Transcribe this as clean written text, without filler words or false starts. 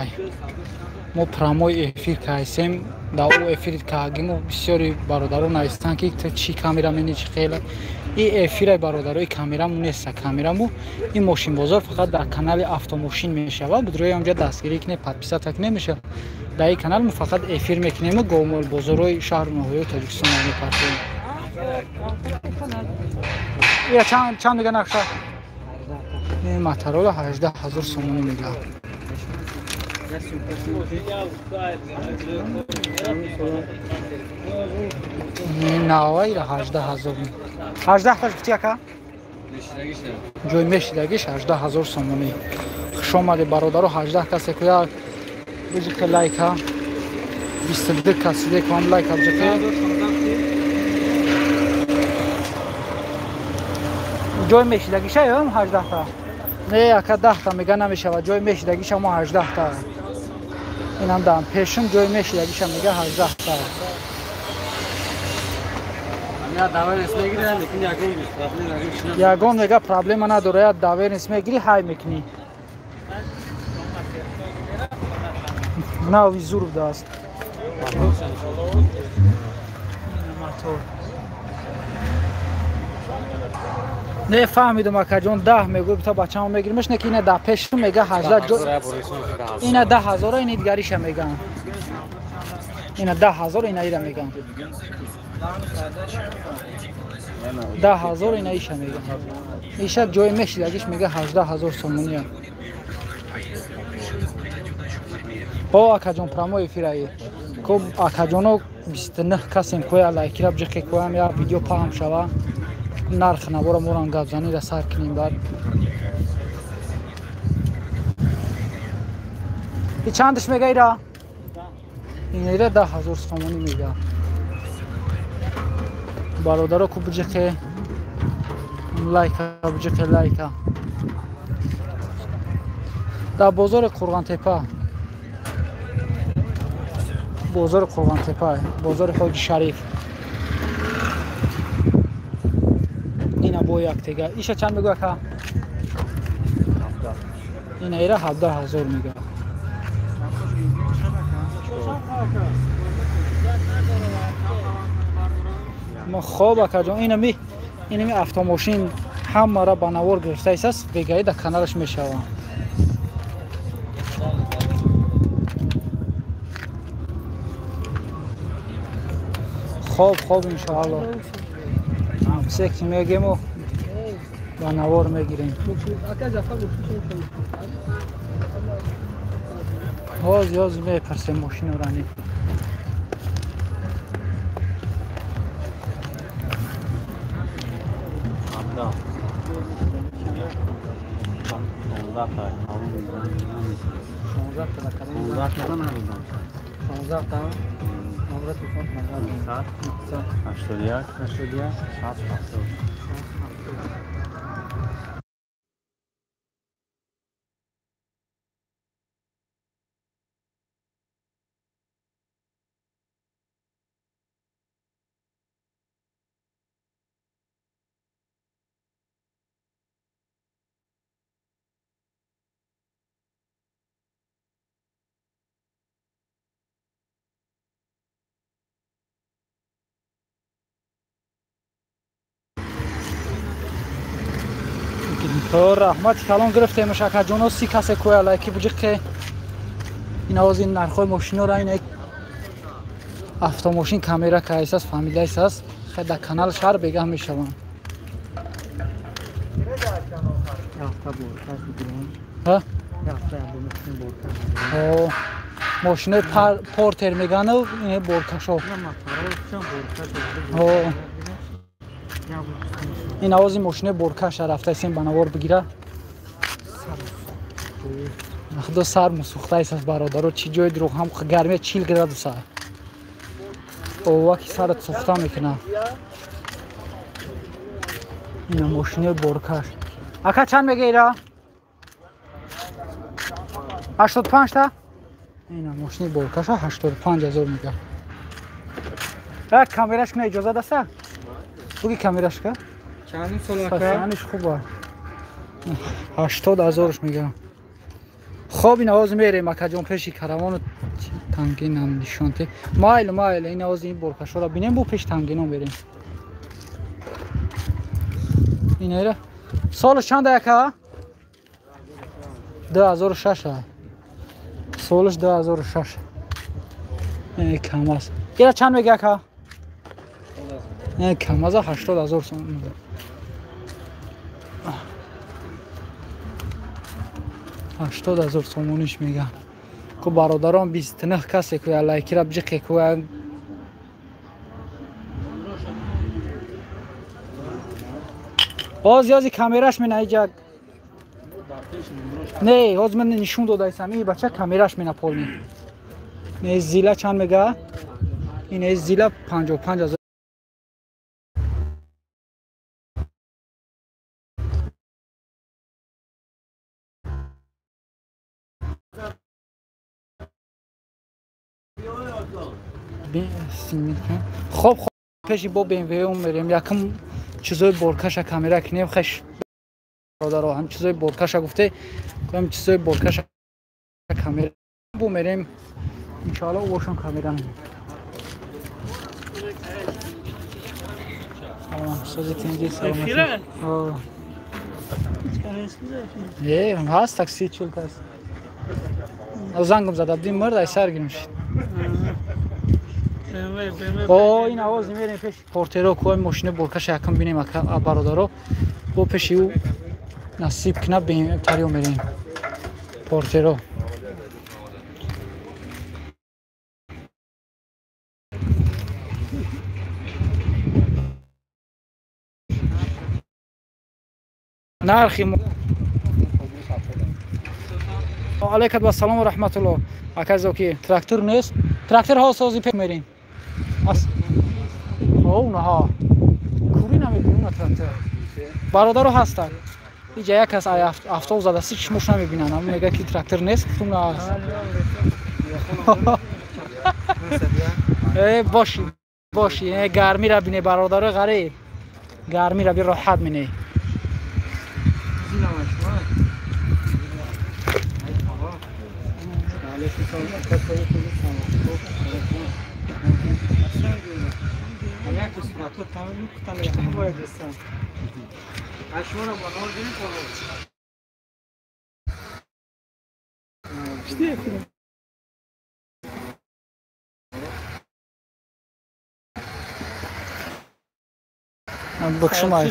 Ай мо прямой эфир кайсем, да ӯ эфир каагимо бисёри бародаро навистанд, ки ту чӣ камерамени, чӣ хела. И эфирай, бародаро, и камераму неста. Камераму ин мошинбозор фақат дар канали автомошин мешавад. Будрои онҷа дастгирӣ кунед, подписаться кунед, мешавад. Дар ин канал мо фақат эфир мекунему, говмолбозорҳои шаҳру ноҳияи Тоҷикистон мепартоем. Я чанд мега нақша? Матарола 18 000 сомонӣ мега. Наваира 18 000. 18 таш гуфти, ака? Ҷой мешидагиш 18 000 сомонӣ. Хуш омадед, бародаро, 18 касе куя биҷиқе лайка. 22 каси декам лайка биҷиқе. Ҷой мешидагиша ё 18 та? Не, ака, 10 та мега намешавад. Ҷой мешидагиша мо 18 та. Инам дам пешум ҷой мешидагиша мега 18 та. Ягон мега проблема надора, я доверенность мегири, ҳай мекунӣ. Нави зур будааст. Мотор. Не фаҳмидум, акаҷон, 10 мегӯ, та бачамо мегиримаш, не ки ина да пешум мега 18, ина 10 ҳазора, ина дигариша меган. Ина 10 ҳазор, ина ира меган. 10 ҳазор, ина иша меган. Иша ҷои мешидагиш мега 18 000 сомония. О, акаҷон, прямой эфираи. Ко акаҷоно 29 касем, коя лайкира биҷиқе, коям я видео паҳм шава. Нарх навора морам гапзанира сар кунем баъд. И чандаш мега ира? Ина ира 10 000 сомонӣ мега. Бародаро, ку биҷиқе лайка, биҷиқе лайка. Дар бозори Қурғонтепа, бозори Қурғонтепа, бозори Ҳоҷи Шариф. Ина бо яктега. Иша чанд мегӯ, ака? Ина ира 17 000 мега. Ма хоб, акаҷон, инами автомошин ҳамаро ба навор гирифтаист, бегаи дар каналаш мешава. Хоб, хоб, иншоалло. Секи мегему ба навор мегирем. Ҳоз ёз мепарсем мошинора ни. Раҳмати калон гирифтемш, акаҷоно, 30 касе кӯя лайки буҷиқе. Ин овози нархҳои мошинора, ин автомошин камера кайсас, фамилияйсас, хай дар канал шаҳр бегаҳ мешаванд. Мошинои портер мегану ин боркашо. Ин овози мошинои боркаша рафтаисем ба навор бигира. Худо сар мусӯхтаисас, бародаро, чӣ ҷои дурӯғ, ҳам гармия 40 градуса. Оваки сарат сӯхта мекунад. Ина мошинои боркаш. Ака, чанд мега ира? 85 та? Ина мошини боркаша 85 000 мега. Камераш куна иҷоза даста? Буги камераш ка? Чандин сол, ака? Хуба. 80 000 мега. Хоб ин овоз мерем акаҷон пеши каравону тангинам нишонте. Майл майл ин овоз ин боркашора бинем бу пеш тангинон берем. Инера солаш чанд яка? 2006. Солаш 2006. Кам аст. Ира чанд мега ака? Кам аз 80,000 сом. 80,000 сомониш мега. Ку бародарон 29 касе ку лайкира биҷиқе ку боз ёзи камераш мена иҷа. Не, ҳоз ман нишон додаисам. Ин бача камераш мена полни. Не зила чанд мега? Ин зила 55,000. Хоб пеши бо BMW мерем. Якм чизои боркаша камера кинем хеш бародаро ҳам чизои боркаша гуфте, ҳам чизои боркаша камера бу мерем. Иншоалло бошон камера. Салом, сози тинҷи саломатӣ. Е, ҳаст такси чул кас. Зангам зада будим мард ай сар гирим шид. О, ин овоз мерем пеш портеро ку мошини боркаша якм бинем бародаро. Бо пеши ӯ насиб кина тарио мерем. Портеро. Нархи алейкум ассалом ва раҳматуллоҳ. Ака зоки трактор нест. Трактор ҳо сози пеш мерем. О, наҳа. Кури намебинем на трактор. Бародаро ҳастанд. Иҷа як кас автобус задаси чишмош намебинанд. Ҳамон мега ки трактор нест, гуфтум на аст. Э, боши, боши. Э, гармира бине бародаро ғариб. Гармира би роҳат мине. Бакшумай.